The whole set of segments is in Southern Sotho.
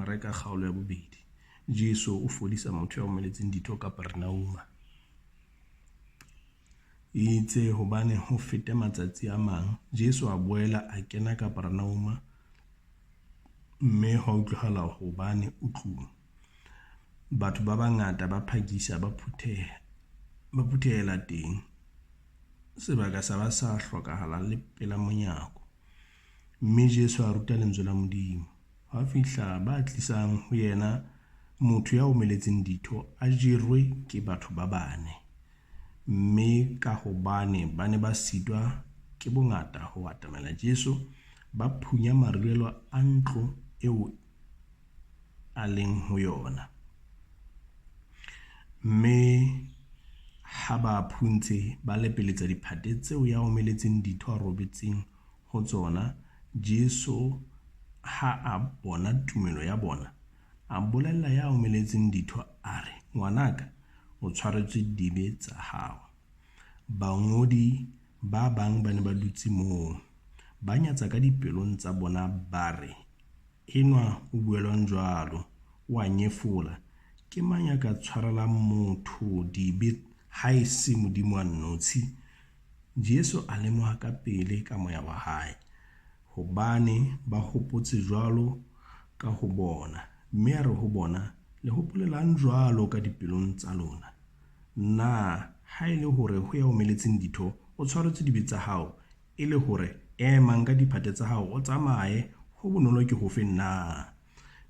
Mareka kgaolo ya 2. Jesu o fodisa motho ya omeletseng ditho Kapernauma. Eitse hobane ho fete matsatsi a mang, Jesu a boela a kena Kapernauma, mme hwa utlwahala hobane o tlung. Batho ba bangata ba phakisa ba phuthehela teng, sebaka sa ba sa hlokahala le pela monyako. Mme Jesu a ruta lentswe la Modimo. Hwa fihla ba tlisang ho yena motho ya omeletseng ditho, a jerwe ke batho ba bane. Mme kahobane ba ne ba sitwa ke bongata ho atamela Jesu, ba phunya marulelo a ntlo eo a leng ho yona. Mme ha ba phuntse, ba lepeletsa diphate tseo ya omeletseng ditho a robetseng ho tsona. Jesu ha a bona tumelo ya bona, a bolella ya omeletseng ditho, a re, Ngwanaka, o tshwaretswe dibe tsa hao. Bangodi ba bang ba ne ba dutse moo, ba nyatsa ka dipelong tsa bona, ba re, Enwa o buelwang jwalo, o a nyefola. Ke mang ya ka tshwarelang motho dibe haese Modimo a nnotshi? Jesu a lemoha kapele ka moya wa hae, hobane ba hopotse jwalo ka ho bona, mme a re ho bona, Le hopolelang jwalo ka dipelong tsa lona? Na ha e le hore ho ya omeletseng ditho, o tshwaretswe dibe tsa hao, e le hore, Ema, nka diphate tsa hao, o tsamaye, ho bonolo ke hofe na?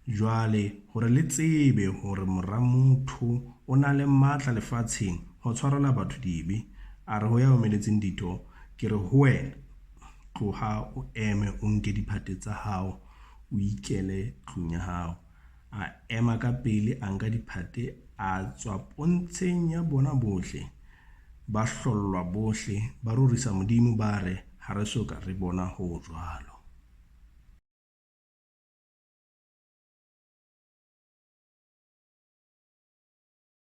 Jwale, hore le tsebe hore Mora motho o na le matla lefatsheng ho tshwarela batho dibe, a re ho ya omeletseng ditho, Ke re ho wena, tloha o eme, o nke diphate tsa hao, o ikele tlung ya hao. A ema ka pele, a nka diphate, a tswa pontsheng ya bona bohle. Ba hlollwa bohle, ba rorisa Modimo, ba re, Ha re so ka re bona ho jwalo.